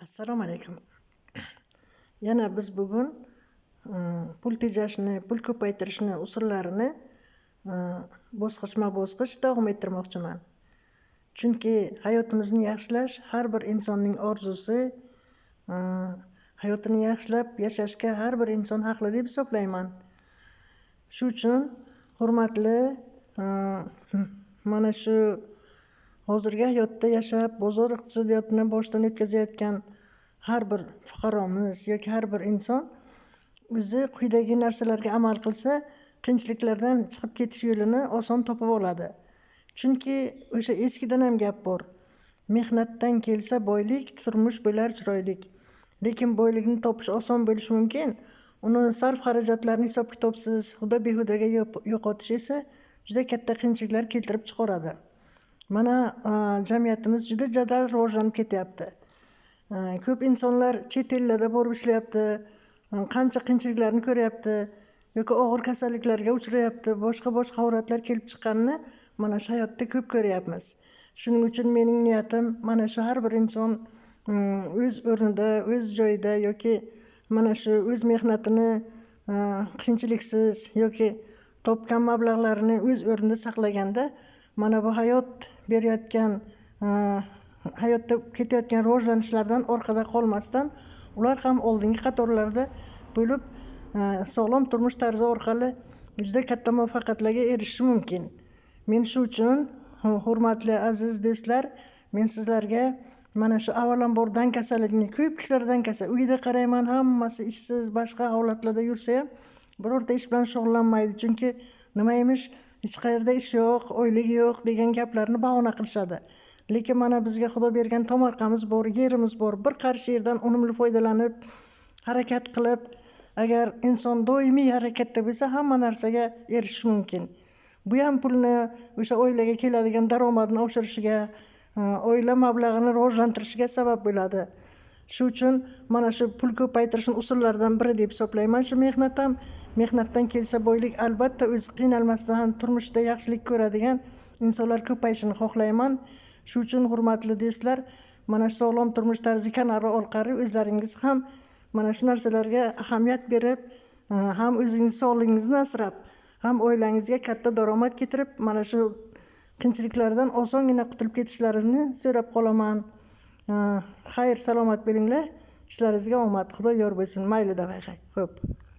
Assalomu alaykum. Yana biz bugun pul tejashni, pul ko'paytirishni usullarini bosqichma-bosqich davom ettirmoqchiman. Chunki hayotimizni yaxshilash har bir insonning orzusi, hayotini yaxshilab yashashga har bir inson haqli deb hisoblayman. Shu uchun hurmatli mana shu hozirgi hayotda yashab, bozor iqtisodiyotini boshdan o'tkazayotgan har bir fuqaromiz yoki har bir inson o'zi quyidagi narsalarga amal qilsa, qiyinchiliklardan chiqib ketish yo'lini oson topib oladi. Chunki o'sha eskidan ham gap bor. Mehnatdan kelsa boylik, turmush bo'lar chiroylik. Lekin boylikni topish oson bo'lishi mumkin. Uni sarf xarajatlarni hisob kitobsiz, huda behudaga yo'qotish esa juda katta qiyinchiliklar keltirib chiqaradi. Mana jamiyatimiz juda jadal rivojlanib ketyapti. Ko'p insonlar chet ellarda borib ishlayapti, qancha qiyinchiliklarni ko'ryapti yoki og'ir kasalliklarga uchrayapti, boshqa-boshqa holatlar kelib chiqqanini mana shu hayotda ko'p ko'ryapmiz. Shuning uchun mening niyatim mana shu har bir inson o'z o'rnida, o'z joyida yoki mana shu o'z mehnatini qiyinchiliksiz yoki topgan mablag'larini o'z o'rnida saqlaganda mana bu hayot berayotgan, hayotda ketayotgan rivojlanishlardan orqada qolmasdan ular ham oldingi qatorlarda bo'lib, sog'lom turmush tarzi orqali juda katta muvaffaqiyatlarga erishishi mumkin. Men shu uchun, hurmatli aziz do'stlar, men sizlarga mana shu avvalambor dangasalikni, ko'p kishilar dangasa, uyda qarayman, hammasi ishsiz, boshqa holatlarda yursa ham birorta ish bilan shug'ullanmaydi. Chunki nima emish, hech qayerda ish yo'q, oylik yo'q degan gaplarni bahona qilishadi. Lekin mana bizga Xudo bergan tomorqamiz bor, yerimiz bor. Bir qarish yerdan unumli foydalanib, harakat qilib, agar inson doimiy harakatda bo'lsa, hamma narsaga erishish mumkin. Bu ham pulni o'sha oilaga keladigan daromadni oshirishiga, oila mablag'ini rivojlantirishiga sabab bo'ladi. Shu uchun mana shu pul ko'paytirishning usullaridan biri deb hisoblayman. Shu mehnat ham, mehnatdan kelsa boylik, albatta o'zi qiynalmasdan ham turmushda yaxshilik ko'radigan insonlar ko'payishini xohlayman. Shu uchun hurmatli do'stlar, mana shu sog'lom turmush tarzi kanali orqali o'zlaringiz ham mana shu narsalarga ahamiyat berib, ham o'zingiz sog'lig'ingizni asrab, ham oilangizga katta daromad keltirib, mana shu qiyinchiliklardan osongina qutulib ketishlaringizni so'rab qolaman. Xayr, salomat bo'linglar. Ishlaringizga omad. Xudo yor bo'lsin. Mayli, davay, xo'p.